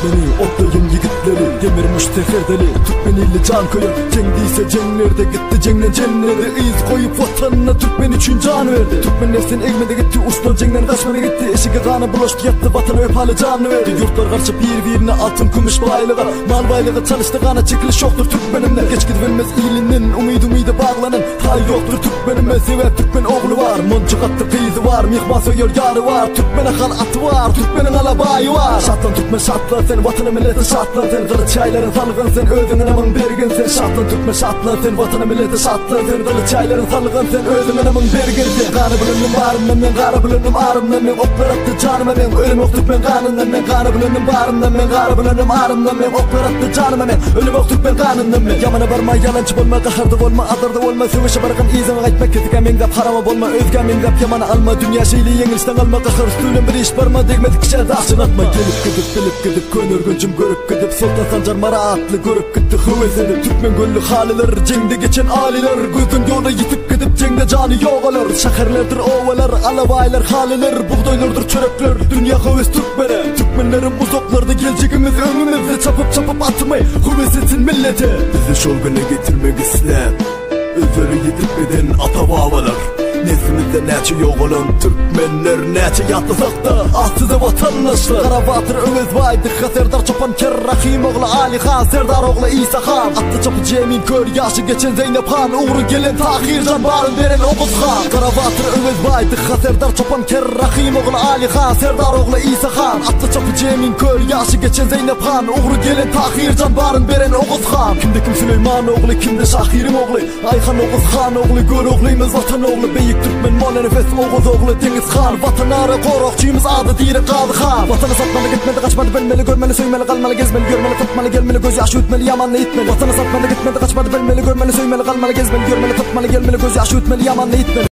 Türkmeni, otlaýan ýigitleri, Demir muş seherdeli, Türkmen ili jan köýer, Jeň diýse jeňlerde gitdi jeňden jennede, Yz goýup watanyna türkmen üçin jan berdi. Türkmen nebsin egmedi gitdi, uruşdan jeňden gaçmady gitdi, Eşigi gana bulaşdy ýatdy watana wepaly janyny berdi. Ýurtlar garşy bir birine altyn kümüş baýlyga, Mal baýlyga çalyşdy gana çekiliş ýokdur türkmenimde. Geç gidibilmez ilinden umyt umyda baglanan, Taý ýokdur türkmenime sebäp türkmen ogly bar, Monjuk atly gyzy bar, myhman söýer ýary bar, Türkmene hal aty bar, türkmeniň alabaýy bar. Şatlan türkmen şatlan sen, watana millete şatlan sen, Gylyç ýaýlaryň salgyn sen, özüň ynamyň bergin sen. Şatlan türkmen şatlan sen, watana millete şatlan sen, Gylyç ýaýlaryň salgyn sen, özüň ynamyň bergin sen. Gana bulandym barymdan men, gara bulandym arymdan men, Oklar atdy janyma men, ölüm ok türkmen ganyndan men. Gana bulandym barymdan men, gara bulandym arymdan men, Oklar atdy janyma men, ölüm ok türkmen ganyndan men. Ýamana barma, ýalançy bolma, gaharda bolma, azarda bolma, Söweşe bargyn yzyňa gaýtma, kesika meňzäp harama bolma, Özgä meňzäp ýamana alma, dünýä şeýle ýeňilseň alma, Gahar üsti bilen bir iş barma, degmedik kişä daşyň atma. Gelip gidip, bilip gidip, Köneürgenjim görüp gidip, Soltan Sanjar Mara atly görüp gitdi höwes edip. Türkmen gölli halylar, jeňde geçen alylar, Gözden ýola ýitip gidip, jeňde jany ýogalar. Şäherlerdir obalar, alabaýlar, halylar, Bugdaýlardyr çörekler, dünýä höwes türkmene. Türkmenlerim uzaklarda, geljegimiz öňümizde, Çapyp-çapyp atymy, höwes etsin millete. Bizi şol güne getirmek isläp, Özleri ýitip giden ata-babalar. Neslimizde näçe ýogalan türkmenler, Näçe ýatlasak-da, az size watandaşlar. Garabatyr Öwezbaý, Dyhga serdar, Çopan ker Rahym ogly Aly han, Serdar ogly Isa han, Atly çapyjy Emin kör, Ýaşy geçen Zeýnep han, Ugry gelen Tahyr jan, Baryn beren Oguz han. Garabatyr Öwezbaý, Dyhga serdar, Çopan ker Rahym ogly Aly han, Serdar ogly Isa han, Atly çapyjy Emin kör, Ýaşy geçen Zeýnep han, Ugry gelen Tahyr jan, Baryn beren Oguz han. Kimde kim Süleýman ogly, kimde şahyryň ogly, Aýhan Oguz han ogly, Göroglymy Watan ogly, Beýik türkmen Mollanepes Oguz ogly, Deňiz han, Watan ara goragçymyz ady diri Gazy han. Watany satmaly, gitmeli, gaçmaly, bilmeli, görmeli, söýmeli, galmaly, gezmeli, ýörmeli, tapmaly, gelmeli, göz ýaşy ütmeli, ýamanyny itmeli. Watany satmaly, gitmedi, gaçmady, bilmeli, görmeli, söýmeli, galmaly, gezmeli, ýörmeli, tapmaly, gelmeli, göz ýaşy ütmeli, ýamanyny itmeli.